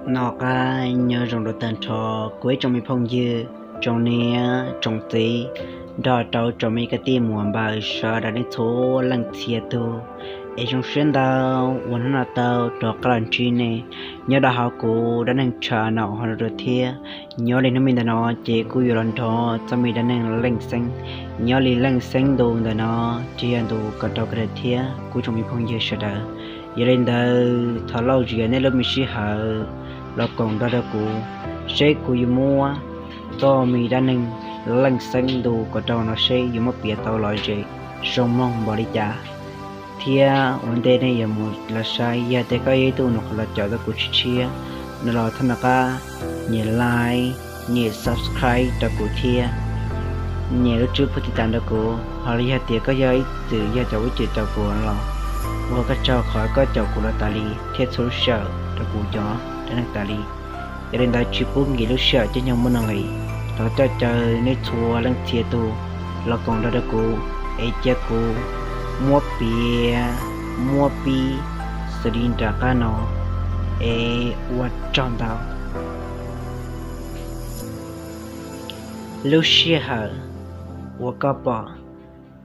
Noj qab nyob zoo rau tag nrho kuv ib tsoom me phooj ywg, tsoom niam tsoom txiv, nrog rau tsoom me kwv tij muam npawg sawv daws nej txhua leej txhia tug. Es zoo siab ntau uas hnub no tau rov qab los ntsib nej nyob rau hauv kuv dab neeg channel no thiab. Nyob li hnub me ntawm no ces kuv yuav los nrog txog me dab neeg Leej Xeeb. Nyob li Leej Xeeb ntu ntawm no ces yog ntu kom rau kawg thiab kuv tsoom me phooj ywg sawv daws. Yog li ntawd thov lauj zias nej lub me sij hawm los koom nrog rau kuv, seb kuv yuav muab txog me dab neeg Leej Xeeb ntu kom rau no seb yuav muab piav tau los ze zoo mloog npaum li cas. Thiab ua ntej nej yuav mus los saib, yog tias koj yog ib tug nyuam qhuav los caum tau kuv tshiab tshiab no los thov nco qab nyem like, nyem subscribe rau kuv thiab nyem lub tswb pub tiv tas rau kuv. Ho yog tias koj yog ib txwm yog cov ua txim rau kuv los ua koj tsaug qhov koj caum kuv los tas li thiab txhua lub sij hawm rau kuv cov dab neeg tas li. Yog li ntawd tsis pub nkim lub sij hawm caij nyoog muaj nuj nqis, thov coj caw nej txhua leej txhia tug los koom nrog rau kuv es cia kuv muab piav muab pib xws li nram qab no es ua tsaug ntau. Lub sij hawm uas koj pom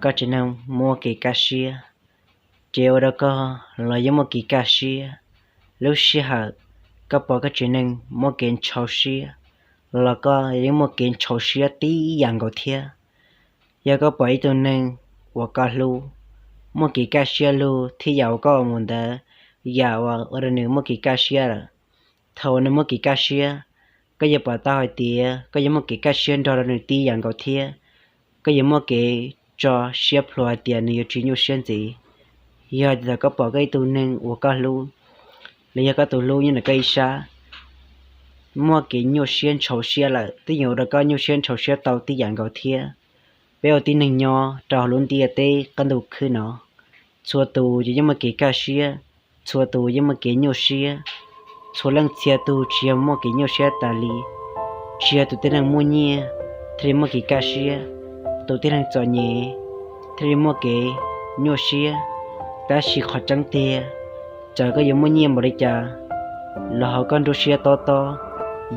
koj tsev neeg muaj kev kaj siab, ces ua rau koj los yeej muaj kev kaj siab. Lub sij hawm koj pom koj tsev neeg muaj kev ntshau siab los koj yeej muaj kev ntshau siab tib yam nkaus thiab. Yog koj pom ib tug neeg uas koj hlub muaj kev kaj siab lug thiab yam uas koj ua mus ntawd, yam uas ua rau nws muaj kev kaj siab lawm, thaum uas nws muaj kev kaj siab, koj yuav pom tau hais tias koj yuav muaj kev kaj siab nrog rau nws tib yam nkaus thiab. Koj yuav muaj kev tso siab plhuav hais tias nws yuav tsis nyuaj siab ntxiv. Yog tias thaum koj pom koj ib tug neeg uas koj hlub los yog koj tus hlub nyob ntawm koj ib sab muaj kev nyuaj siab ntshau siab lawm, twb yeej ua rau koj nyuaj siab ntshau siab tau tib yam nkaus thiab. Peb ua tib neeg nyob rau hauv lub ntiaj teb qab ntuj khwb no, txhua tus ces yeej muaj kev kaj siab, txhua tus yeej muaj kev nyuaj siab. Txhua leej txhia tug tsis yog muaj kev nyuaj siab tas li. Tsis yog tus tib neeg muaj nyiaj thiaj li muaj kev kaj siab, tus tib neeg txom nyem thiaj li muaj kev nyuaj siab. Tab sis qhov tseeb tiag, txawm koj yuav muaj nyiaj npaum li cas los hauv koj nruab siab tob tob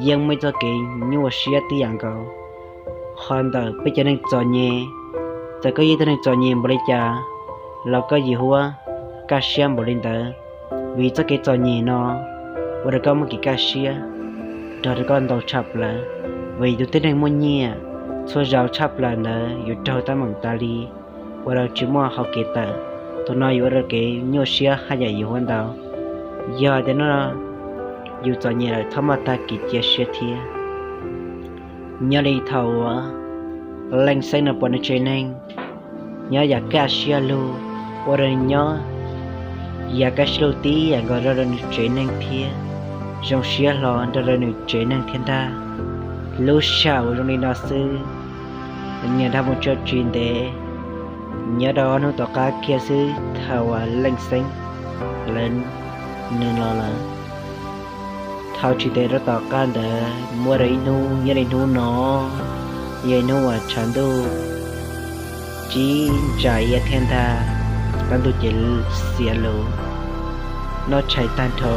yeej muaj ib txoj kev nyuaj siab tib yam nkaus. Qhov ntawm peb cov neeg txom nyem, txawm koj yog ib tug neeg txom nyem npaum li cas los koj yim huab kaj siab npaum li ntawd, vim txoj kev txom nyem no ua rau koj muaj kev kaj siab nrog rau koj ntau tshaj plaws. Vim tus tib neeg muaj nyiaj, txhua zaus tshaj plaws ntawd yuav raug teeb meem tas li, ua rau tsis muaj hau kev tawm. Tus no yuav ua rau kev nyuaj siab haj yam yim huab ntau. Yog tias no yus txom nyem lawm txhob maj tag kev cia siab thiab. Nyob li thaum uas Leej Xeeb no pom nws tsev neeg nyob yam kaj siab lug, ua rau nws nyob yam kaj siab lug tib yam nkaus nrog rau nws tsev neeg thiab zoo siab hlo nrog rau nws tsev neeg thiab ntag. Lub sij hawm uas zoo li no xwb, niaj hnub mus tsis ntev, nyob rau ob hnub tom qab kiag xwb thaum uas Leej Xeeb lawv nws los lawm. Thaum tsis ntev rau tom qab ntawd muaj rau ib hnub, nyob li hnub no yog ib hnub uas tshav ntuj tsib ntsa iab thiab ntag, qab ntuj ces xiav lus, noj tshais tag nrho.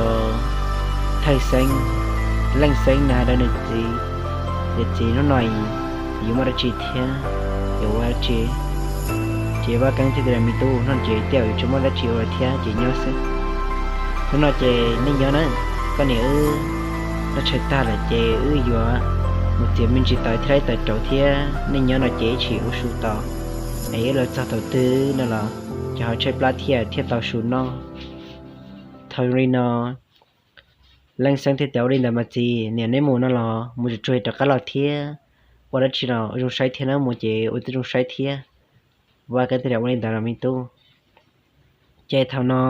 Thawj Xeeb, Leej Xeeb nws hais rau nws txiv, Niam txiv, hnub no yuav muaj dab tsi thiab yuav ua dab tsi? Ces Vaj Keeb thiaj tias, Me tub, hnub no ces tej zaum yuav tsis muaj dab tsi ua thiab ces nyob xwb. Hnub no ces nej nyob na, koj niam wb noj tshais tag lawm ces wb yuav mus txiav me ntsis taws thiab laib taws rauv thiab, nej nyob no ces ib tsam ua su tos es wb los txog thaum twg no los ces ho tshaib plab thiaj thiaj tau su noj. Thaum zoo li no Leej Xeeb thiaj tias, Ua li ntawd mas txiv, niam neb mus no los mus tsuag tsuag rov qab los thiab, ua dab tsi los zoo saib thiab na, mus ces ua tib zoo saib thiab. Vaj Keeb thiaj tias, Ua li ntawd los me tub. Ces thaum no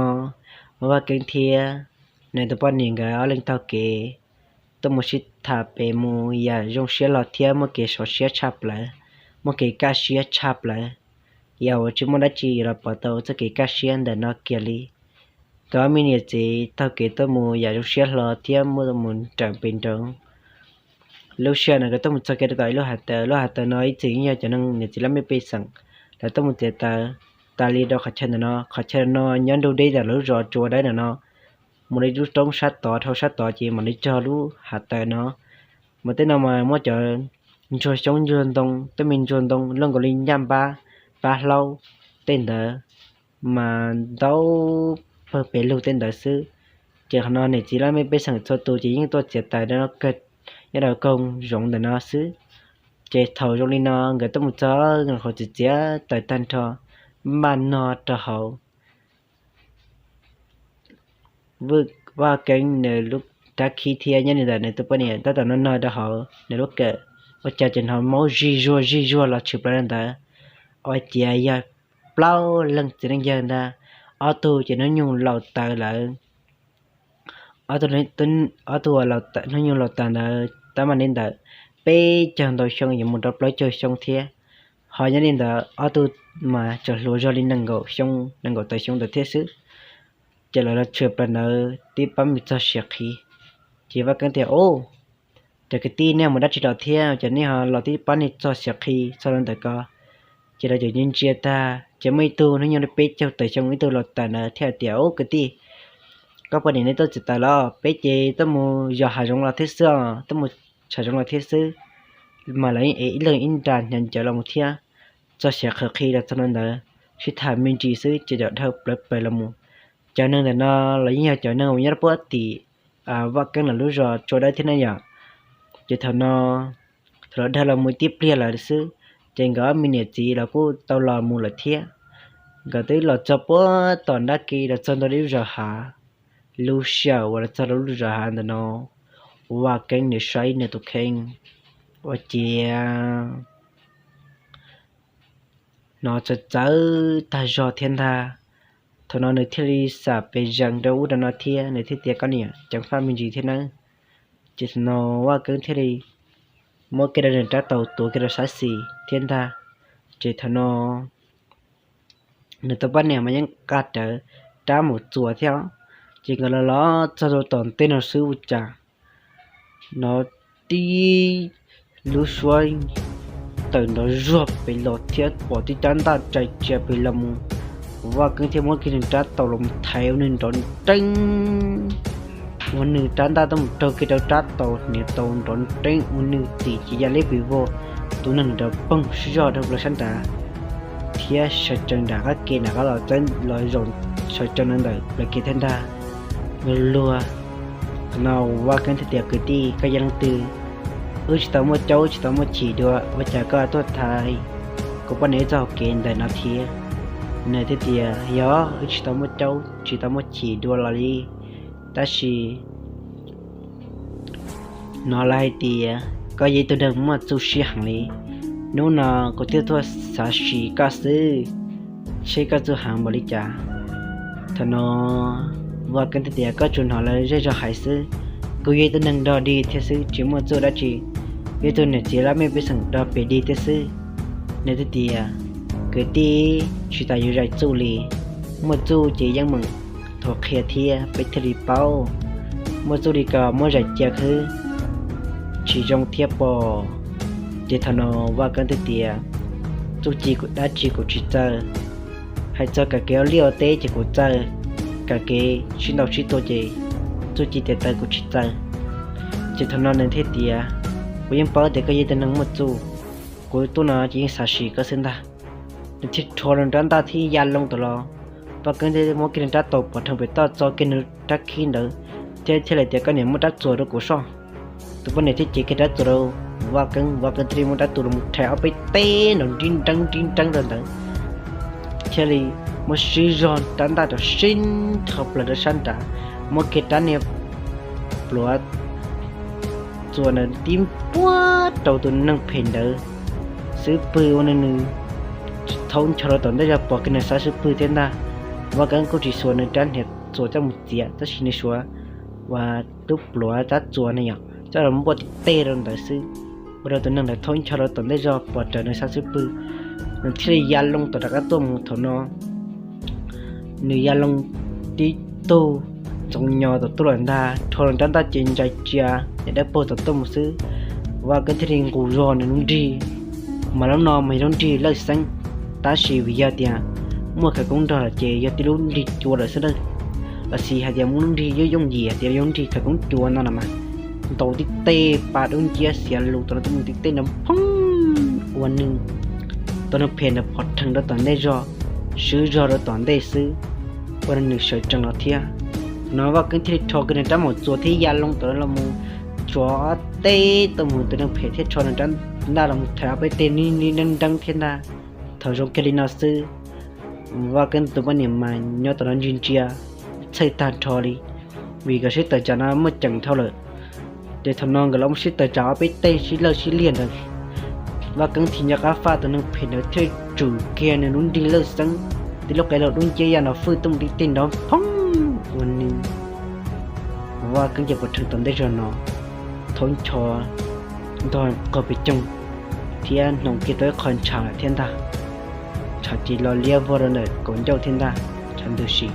Vaj Keeb thiab nws tus poj niam nkawd ob leeg taug kev tuaj mus sib tham pem mus yam zoo siab hlo thiab muaj kev sov siab tshaj plaws, muaj kev kaj siab tshaj plaws, yam uas tsis muaj dab tsi yuav los pov tau txoj kev kaj siab ntawm no kiag li. Nkawd ob me niam txiv taug kev tuaj mus yam zoo siab hlo thiab muaj mus raws pem nroog. Lub sij hawm no nkawd tuaj mus txog kiag rau tom ib lub hav taws, lub hav taws no ib txwm yeej yog cov neeg niam txiv laj mej pej xeem lawv tuaj mus txiav taws tas li rau qhov chaw ntawm no. Qhov chaw ntawm no nyob nrug deb ntawm lub zos Tsua Dawb ntawm no, mus li lub roob sab tod, dhau sab tod ces mam li txog lub hav tawm no. Mas tej no mas muab cov ntsuag xyoob ntsuag ntoo, tej me ntsuag ntoo luaj nkaus li ncaj npab, pab hlaub tej ntawd mas ntau pawg pes lug tej ntawd xwb. Ces qhov no niam txiv laj mej pej xeem txhua tus ces yeej tuaj txiav taws rau kawg nyob rau koog zoov ntawm no xwb. Ces thaum zoo li no nkawd tuaj mus txog, nkawd txiav txiav taws tag nrho, npaj no rau hauv Vaj Keeb nws lub rab khib thiab nyob li ntawd nws tus poj niam tab tom noj no rau hauv nws lub kawm, ua cas ces hnov maub zig zuag zig zuag los tshwm plaws rau ntawd. Ua ciav yog plaub leeg txiv neej yawg ntag, ob tug ces hnub nyoog laus tas lawm. Ob tug, ob tug hnub nyoog laus tas ntawd tab mas li ntawm peb caug ntau xyoo yuav mus rau plaub caug xyoo thiab. Ho nyob li ntawd ob tug mas tseem hluas zog li nees nkaum xyoo, nees nkaum tawm xyoo ntawd thiab xwb. Ces lawv los tshwm plaws ntawd tib pab mus txog siav qhi. Ces Vaj Keeb tias, Ub, cov kwv tij, nej mus dab tsi los thiab ces nej ho los tib pab mus txog siav qhi txog rau ntawm ko? Ces lawv cem ntsia ntsia tag ces muaj ib tug hnub nyoog li peb caug tawm xyoo ib tug laus tas ntawd thiaj hais tias, Ub kwv tij, koj poj niam neb tuaj txiav taws los? Peb ces tuaj mus yos hav zoov los thiab xwb os, tuaj mus tsham zoov los thiab xwb. Mas lawv yeej ev ib leeg ib nra hnyav ncawv los mus thiab. Txog siav qhi los txog rau ntawd, sib tham me ntsis xwb ces cov dhau plaws plaws los mus. Cov neeg ntawm no los yeej yog cov neeg uas nyob rau puag tim Vaj Keeb lawv lub zos Tsua Dawb thiab ne yom. Ces thaum no, thaum lawv dhau los mus tib pliag lawm xwb, ces nkawd ob me niam txiv los kuj tau los mus lawm thiab. Nkawd twb los txog puag tom nrab ke, los txog ntua lub zos hav. Lub sij hawm uas los txog lub zos hav ntawm no, Vaj Keeb nws saib nws tus kheej, ua ciav hnov txawv txawv tag zog thiab ntag. Thaum no nws thiaj li xam pes zees rau ub rau no thiab nws thiaj tias, Koj niam, ceev faj me ntsis thiab nawb. Ces thaum no Vaj Keeb thiaj li muab kiag rau nws rab taus tuav kiag rau sab xis thiab ntag. Ces thaum no nws tus poj niam mas yeej nqa rawv rab mus txuas thiab. Ces nkawd los los txog rau tom ntej no xwb ua cas hnov tib lub suab tawm nrov zuag pes los thiab pom tib rab ntaj tsais tsia pes los mus. Vaj Keeb thiaj muab kiag nws rab taus los thaiv ua nws nrov nreeb, ua nws rab ntaj tuaj mus raug kiag rau rab taus hniav taus nrov nreeb ua nws tim ces ya liab pes vog. Tus neeg nrov poog sib zog dhau plaws sab nrad thiab sawv tsees nram qab ke nram qab los txawb los zaum sawv tsees ntawm plaws kev thiab ntag. Luag luag, thaum no Vaj Keeb thiaj tias, Kwv tij, koj yog leej twg? Wb tsis tau muaj caub tsis tau muaj chim dua, ua cas koj tuaj thaiv kuv poj niam wb txoj hauv kev ntawm no thiab? Nws thiaj tias, Yog wb tsis tau muaj caub tsis tau muaj chim dua los li, tab sis hnov lawv hais tias koj yog ib tug neeg muaj txuj siab heev li. Hnub no kuv thiaj tuaj xav sim koj xwb, seb koj txuj heev npaum li cas. Thaum no Vaj Keeb thiaj tias, Koj tsuas hnov lawv zej zog hais xwb, kuv yog ib tug neeg dog dig thiab xwb, tsis muaj txuj dab tsi, yog ib tug niam txiv laj mej pej xeem dog pes dig thiab xwb. Nws thiaj tias, Kwv tij, tsis tas yuav zais txuj li, muaj txuj ces yeej meem thuav qhia thiab peb thiaj li paub. Muaj txuj li ko muab zais cia xwb tsis zoo thiab pob. Ces thaum no Vaj Keeb thiaj tias, Txuj ci dab tsi kuv tsis txawj, hais txog kam kev ua liaj ua teb ces kuv txawj, kam kev sib ntaus sib tua ces txuj ci tes taw kuv tsis txawj. Ces thaum no nws thiaj tias, Kuv yeej paub tias koj yog ib tug neeg muaj txuj, kuv tuaj no ces yeej xav sim koj xwb ntag. Nws thiaj rho nws rab ntaj thiab ya loo tawm los. Vaj Keeb thiaj muab kiag nws rab taus pov rhees pem toj txo kiag nws rab khib ntawd, thiab thiaj li tias, Koj niam, muab rab txuas rau kuv soj. Tus poj niam thiaj cev kiag rab txuas rau Vaj Keeb, Vaj Keeb thiaj li muab rab txuas los mus rhais ob peb teg nrov nrib nreeb nrib nreeb rau ntawd, thiaj li muab sib zog rab ntaj rau sib dhau plaws rau sab nrad, muab kiag rab niag pluav txuas ntawd tib npuab rau tus neeg phem ntawd xub pwg ua nws thaub ncho rau tom ntej zog pom kiag nws sab xub pwg thiab ntag. Vaj Keeb kuj tsis xuas nws rab hniav txuas coj mus txiav, tab sis nws xuas uas lub pluav rab txuas ne yom, coj los npuaj tib teg rau ntawd xwb, ua rau tus neeg ntawd thaub ncho rau tom ntej zog pom raws nws sab xub pwg. Nws thiaj li ya loo tom rov qab tuaj mus thaum no. Nws ya loo tib tug ntxoov nyo tom tuaj lawm ntag, rho rab ntaj ces ntsais cia niam dawb paug tom tuaj mus xwb. Vaj Keeb thiaj li nqus zog nws lub nrig, mas lub no mas yog lub nrig lawj xeeb, tab sis vim yog tias muaj khawv koob nrog lawm ces yog tib lub nrig cua lawm xwb na. los sis hais tias muab lub nrig yooj yooj yim tias yog lub nrig khawv koob cua no los mas, ntaus tib teg pa dub nciab xiav lus tom no tuaj mus tib teg nrov phoob ua nws. Tus neeg phem ntawd pov rhees rau tom ntej zog, swb zog rau tom ntej xwb, ua rau nws sawv tsees los thiab. Thaum no Vaj Keeb thiaj li rho kiag nws rab maum txuas thiab ya loo tom no los mus tsuav ob teg tuaj mus, tus neeg phem thiaj rho nws rab ntaj los mus thaiv ob peb teg nib nib nreeb nreeb thiab ntag. Thaum zoo kiag li no xwb, Vaj Keeb tus poj niam mas nyob tom no ntsia ntsia, txhawj tag nrho li, vim nkawd sib tawm tsam no muaj ceem dhau lawm. Ces thaum no nkawd los mus sib tawm tsam ob peb teg sib lawj sib liag ntawd, Vaj Keeb thiaj nco qab faj tus neeg phem ntawd thiaj tsum kiag nws lub nrig lawj xeeb, tib lub qe laug dub nciab ya nrov fwj tuaj mus tib teg nrov phoob ua nws. Vaj Keeb ces pov rhees tom ntej zog no, thaub ncho ntog qaug pes coog thiab hnoos kiag tau ib qho ntshav lawm thiab ntag. Ntshav ces los liab vog rau ntawm kaum ncauj thiab ntag, ntshav ntws si.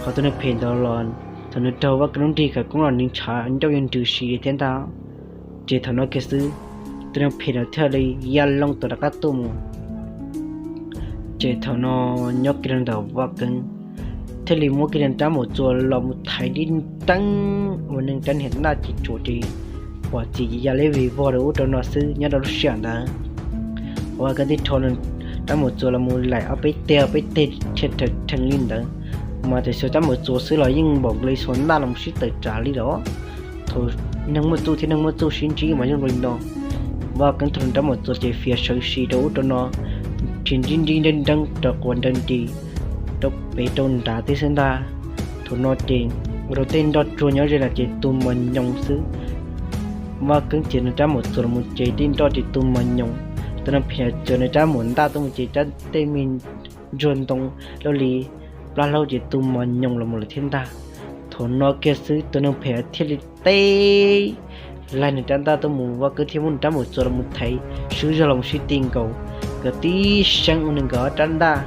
Qhov tus neeg phem ntawd los, thaum nws raug Vaj Keeb lub nrig khawv koob los nws ntshav ncauj yeej ntws si li thiab ntag. Ces thaum no kiag xwb, tus neeg phem ntawd thiaj li ya loo tom rov qab tuaj mus. Ces thaum no nyob kiag rau ntawm Vaj Keeb thiaj li muab kiag nws rab maum txuas los mus thaiv nib nreeb ua nws rab niag ntaj ces tsuas ces pom txim ces ya liab vig vog rau ub rau no xwb nyob rau lub sij hawm ntawd. Vaj Keeb thiaj rho nws rab maum txuas los mus laim ob peb teg ob peb teg rhia rhawv rhees li ntawd, mas tam sim rab maum txuas xwb los yeej npaum nkaus li xuas ntaj los mus sib tawm tsam li los. Thaum neeg muaj txuj thiab neeg muaj txuj sib ntsib mas yeej nkaus li no. Vaj Keeb rho nws rab maum txuas ces fiav sawv si rau ub rau no, rhia nrib nrib nreeb nreeb rau quas nrees nris rau pem rau nrad tib xwb ntag. Thaum no ces ua rau tej nroj tsuag nyob ze los ces tu mos nyoos xwb. Vaj Keeb ces nws rab maum txuas los mus ces tej nroj ces tu mos nyoos. Tus neeg phem txuas nws rab maum ntaj tuaj mus ces tej me ntsuag ntoo luaj li plab hlaub ces tu mos nyoos los mus lawm thiab ntag. Thaum no kiag xwb tus neeg phem thiaj li teb laig nws rab ntaj tuaj mus, Vaj Keeb thiaj muab nws rab maum txuas los mus thaiv swb zog los mus sib ti nkaus. Nkawd tib seeb ua nws nkawd ob rab ntaj,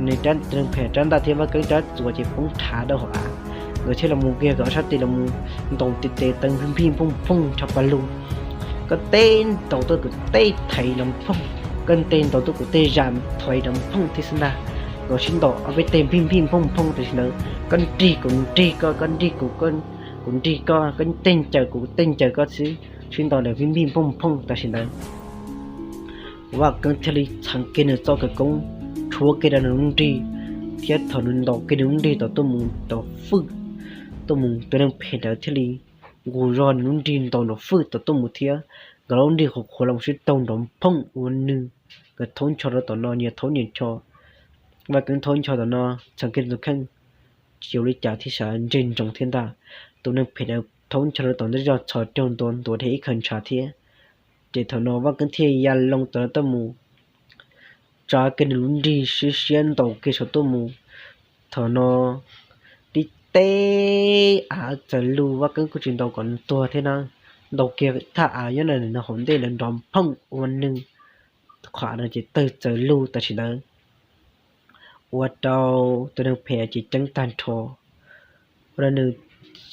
nws rab, tus neeg phem rab ntaj thiab Vaj Keeb rab txuas ces poob rhav rau hauv av. Nkawd thiaj los mus kiag nkawd ob sab tes los mus ntaus tes tes taw nphij nphij nphooj nphooj nrho pa lug. Koj teb ntaus tuaj kuv teb thaiv los phooj, koj teb ntaus tuaj kuv teb zam thaiv los phooj thiab xwb ntag. Nkawd sib ntaus ob peb teg nphij nphij nphooj nphooj tam sim ntawd, koj nrig kuv nrig koj, koj nrig kuv, kuv nrig koj, koj teg ncaws kuv teg ncaws koj xwb, sib ntaus nphij nphij nphooj nphooj tam sim ntawd. Vaj Keeb thiaj li txheev kiag nws txoj khawv koob rhuav kiag rau nws lub nrig, thiab thaum nws ntaus kiag nws lub nrig tau tuaj mus tau fwj tuaj mus, tus neeg phem ntawd thiaj li nqus zog nws lub nrig ntaus nrov fwj tau tuaj mus thiab nkawd lub nrig qhuav qhuav los sib taug nrov phooj ua nws. Nkawd thaub ncho rau tom no nyias thaub nyias ncho. Vaj Keeb thaub ncho tom no txheev kiag tus kheej tsis ua li cas thiab sawv ntseg ntsoov thiab ntag. Tus neeg phem ntawd thaub ncho rau tom ntej zog txhos caug ntua ntuav dhia ib khaws ntshav thiab. Ces thaum no Vaj Keeb thiaj ya loo tom no tuaj mus tsa kiag nws lub nrig siab siab ntaus kiag saum tuaj mus. Thaum no tib teg av txawm lug, Vaj Keeb kuj tsis ntaus kom nws tuag thiab na, ntaus kiag thaj av nyob ntawm nws hauv ntej lawm nrov phooj ua nws. Qhov av no ces tawg txawm lug tam sim ntawd, ua rau tus neeg phem ces ceeb tag nrho, ua rau nws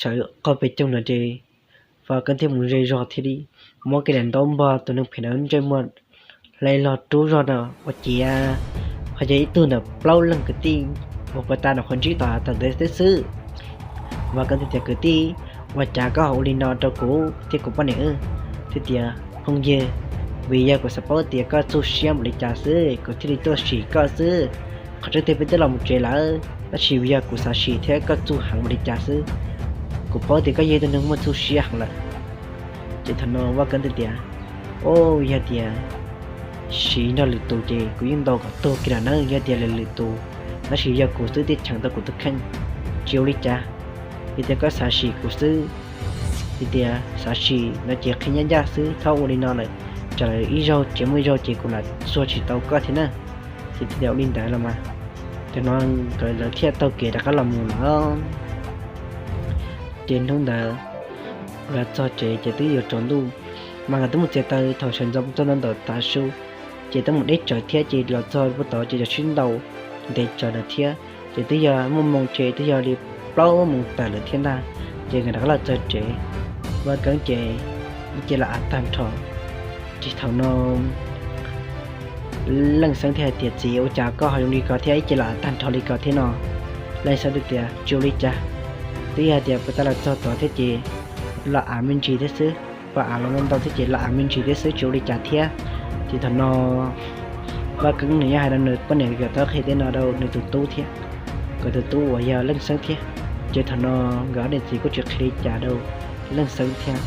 sawv qaug pes coog no ces Vaj Keeb thiaj mus ze zog thiab li, muab kiag daim ntaub npog tus neeg phem ntawd ntsej muag hle los rub zog no ua ciav, ho yog ib tug ntawm plaub leeg kwv tij uas puag ta nram qhov ntsib tom hav tawm ntawd xwb xwb. Vaj Keeb thiaj tias, kwv tij, ua cas koj ho ua li no rau kuv thiab kuv poj niam? Thiaj tias, phooj ywg, vim yog kuv xav paub tias koj txuj siab npaum li cas xwb kuv thiaj li tuaj sim koj xwb. Qhov tseeb tiag peb twb los mus tsev lawm tab sis vim yog kuv xav sim thiab koj txuj heev npaum li cas xwb. Kuv paub tias koj yog ib tug neeg muaj txuj siab heev lawm. Ces thaum no Vaj Keeb thiaj tias, o, yog tias siv nrog lwm tus ces kuv yeej ntaus kom tuag kiag lawm na, yog tias lwm lwm tus, tab sis yog kuv xwb thiaj cheem tau kuv tus kheej. Tsis ua li cas, yog tias koj xav sim kuv xwb, yog tias xav sim no ces qhia ncaj ncaj xwb, txhob ua li no lawm, tsam lawv ib zaug tsis muaj ib zaug ces kuv lam txuag tsis tau koj thiab na. Ces thiaj ua li ntawd los mas, ces no nkawd lawv thiaj taug kev rov qab los mus lawm. Ces hnub ntawd los txog tsev ces twb yuav tsaus ntuj, mas nkawd twb mus txiav taws thaum sawv ntxov txog ntawm tav su, ces twb mus deb tsawv thiab ces los txog puag tod ces yog sib ntaus ntev tsawv lawm thiab, ces twb yog muaj moo tsev twb yog li plaub moos tawm lawm thiab ntag. Ces nkawd rov qab los txog tsev, Vaj Keeb ces ib ce los av tag nrho. Ces thaum no Leej Xeeb thiaj hais tias, txiv, ua cas koj ho zoo li ko thiab ib ce los av tag nrho li ko thiab no? Leej Xeeb teb tias tsis ua li cas, twb yog tias puas tas los txog tod thiab ces los av me ntsis thiab xwb, pom av los ntau ntau thiab ces los av me ntsis thiab xwb, tsis ua li cas thiab. Ces thaum no Vaj Keeb nws yeej hais rau nws poj niam kom tau qhia tej no rau nws tus tub thiab, kom tus tub uas yog Leej Xeeb thiab. Ces thaum no nkawd ob niam txiv kuj tsis qhia li cas rau Leej Xeeb thiab.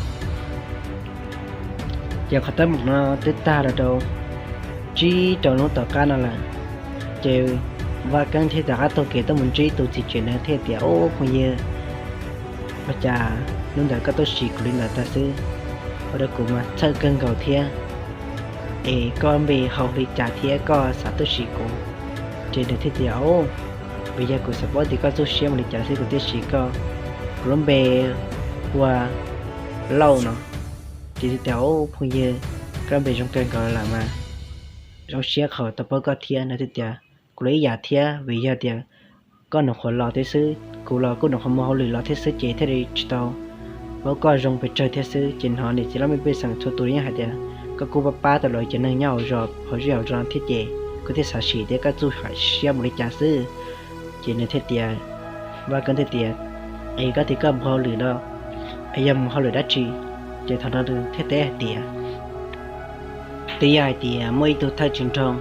Ces qhov teeb meem no twb tag los rau tsib rau hnub tom qab no lawm, ces Vaj Keeb thiaj rov qab taug kev tuaj mus ntsib tus txiv tsev ntawd thiab tias, Ub phooj ywg, ua cas hnub ntawd koj tuaj sim kuv li ntawd tag xwb, ua rau kuv mas txhawj kawg nkaus thiab, es koj npe hu li cas thiab koj xav tuaj sim kuv? Ces nws thiaj tias, Ub, vim yog kuv xav paub tias koj txuj siab mus li cas xwb kuv thiaj sim koj. Kuv lub npe hu ua Lauj no. Ces thiaj tias, Ub phooj ywg, koj npe zoo kawg nkaus lawm mas, zoo siab qhov tau paub koj thiab. Nws thiaj tias, Kuv los ib yam thiab, vim yog tias koj nyuam qhuav los thiab xwb, kuv los kuj nyuam qhuav mus hauj lwm los thiab xwb ces thiaj li tsis tau paub koj zoo pes tsawg thiab xwb. Ces hnov niam txiv laj mej pej xeem txhua tus yeej hais tias koj kuj pab pab tau lawv cov neeg nyob hauv zos, hauv zej hauv zos thiab ces kuv thiaj xav sim thiab koj txuj siab mus li cas xwb. Ces nws thiaj tias, Vaj Keeb thiaj tias, Es koj tias koj mus hauj lwm los, es yog mus hauj lwm dab tsi? Ces thaum no nws thiaj teb hais tias, Twb yog hais tias muaj ib tug thawj tswj nroog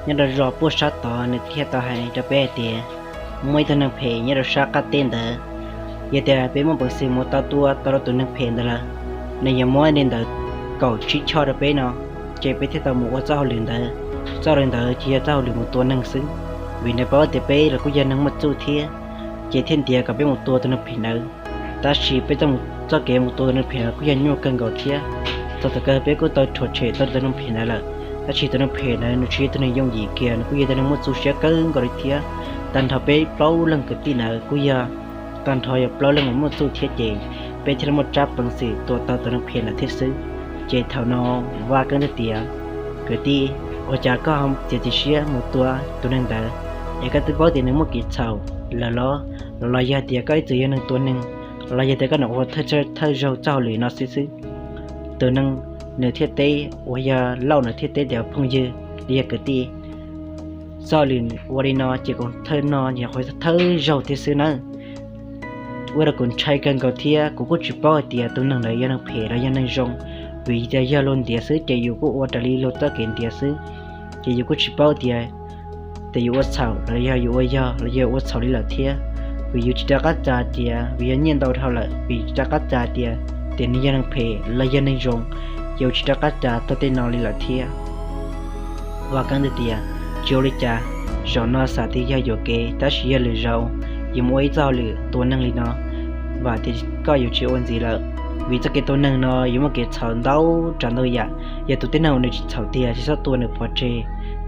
nyob rau zos puag sab tod, nws thiaj tau hais rau peb hais tias muaj ib tug neeg phem nyob rau sab qab teb ntawd. Yog tias peb muaj peev xwm mus tau tua tau rau tus neeg phem ntawd lawm, nws yuav muab li ntawd kaum tsib choj rau peb no, ces peb thiaj tau mus ua txoj hauj lwm ntawd. Txoj hauj lwm ntawd ces yog txoj hauj lwm mus tua neeg xwb, vim nws paub tias peb los kuj yog neeg muaj txuj thiab, ces thiaj ntiav kom peb mus tua tus neeg phem ntawd. Tab sis peb txoj kev mus tua tus neeg phem ntawd kuj yog nyuaj kawg nkaus thiab. Txog thaum kawg peb kuj tau rhuav tshem tau tus neeg phem ntawd lawm, tab sis tus neeg phem ntawd nws tsis yog tus neeg yooj yim kiag, nws kuj yog tus neeg muaj txuj siab kawg nkaus li thiab. Tag nrho peb plaub leeg kwv tij ntawd kuj yog tag nrho yog plaub leeg uas muaj txuj thiab ces peb thiaj li muaj tsab peev xwm tua tau tus neeg phem ntawd thiab xwb. Ces thaum no Vaj Keeb thiaj tias, Kwv tij, ua cas koj txiav txim siab mus tua tus neeg ntawd? Es koj twb paub tias nws muaj kev txhaum lawm los? Los yog tias koj ib txwm yog neeg tua neeg? Los yog tias koj nyuam qhuav thawj zaug txoj hauj lwm no xwb xwb? Tus neeg nws thiaj teb, uas yog Lauj nws thiaj teb tias, Phooj ywg, li yog kwv tij, txoj hauj lwm ua li no ces kuv thawj no nyuam qhuav thawj zaug thiab xwb nawb. Ua rau kuv ntshai kawg nkaus thiab kuv kuj tsis paub hais tias tus neeg ntawd yog neeg phem los yog neeg zoo, vim tias yog luag ntiav xwb ces yus kuj ua raws li luag txoj kev ntiav xwb, ces yus kuj tsis paub tias, tias yus ua txhaum los yog yus ua yog los yog ua txhaum li lawm thiab. Vim yus tsis rov qab txais tias, vim yog nyiaj ntau dhau lawm, vim tsis rov qab txais tias, tias nws yog neeg phem los yog neeg zoo, ces yus tsis rov qab txais txog tej no li lawm thiab. Vaj Keeb thiaj tias, Tsis ua li cas, zaum no xav tias yog yuam kev tab sis yog lwm zaus yuav mus ua ib txoj hauj lwm tua neeg li no, vam tias koj yuav tsis ua ntxiv lawm, vim txoj kev tua neeg no yuav muaj kev txhaum ntau tsav ntau yam. Yog tus tib neeg uas nws tsis txhaum tiag tsis txhob tua nws pov tseg,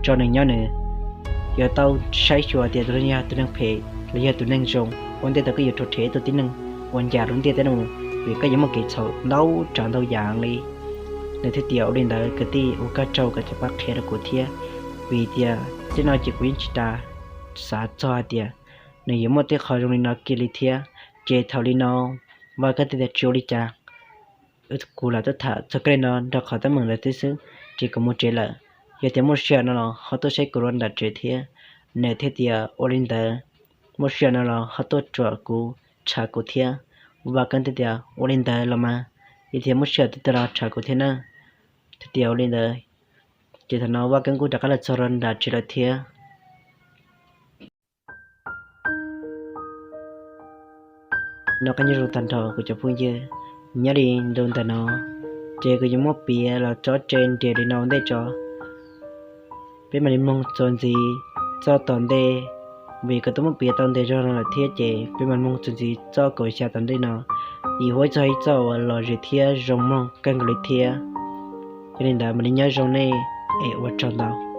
tso nws nyob nws yuav tau saib xyuas tias tus neeg yog tus neeg phem los yog tus neeg zoo. Ua ntej thaum koj yuav rhuav tshem tus tib neeg uas ncas lub ntiaj teb no, vim koj yuav muaj kev txhaum ntau tsav ntau yam li. Nws thiaj tias, Ua li ntawd kwv tij, ua koj tsaug koj cov pab qhia rau kuv thiab, vim tias tej no ces kuv yeej tsis tas xav txog hais tias nws yuav muaj tej qho zoo li no kiag li thiab. Ces thaum li no Vaj Keeb thiaj tias, Tsis ua li cas, kuv lam tuaj tham txog koj li no nrog qhov teeb meem ntawd thiab xwb, ces kuv mus tsev lawm. Yog tias muaj sij hawm no los ho tuaj saib kuv rau nram tsev thiab. Nws thiaj tias, Ua li ntawd, muaj sij hawm no los ho tuaj tsuam kuv, tshav kuv thiab. Vaj Keeb thiaj tias, Ua li ntawd los mas, yog tias muaj sij hawm twg los tshav kuv thiab nawb. Thiaj tias ua li ntawd, ces thaum no Vaj Keeb kuj rov qab los txog rau nram tsev lawm thiab. Nyob zoo tag nrho kuv cov phooj ywg, nyob li ntu ntawm no ces kuv yuav muab piav los tso tseg nres li no ua ntej tso. Peb mam li mloog txuas ntxiv txoj tom ntej, vim kuv twb muab piav tau ntev zog no lawm thiab ces peb mam mloog txuas ntxiv txoj kaum xya tom ntej no. Ib huab txog ib txoj uas lom zem thiab zoo mloog kawg nkaus li thiab. Yog li ntawd mam li nyob zoo nej, es ua tsaug ntau.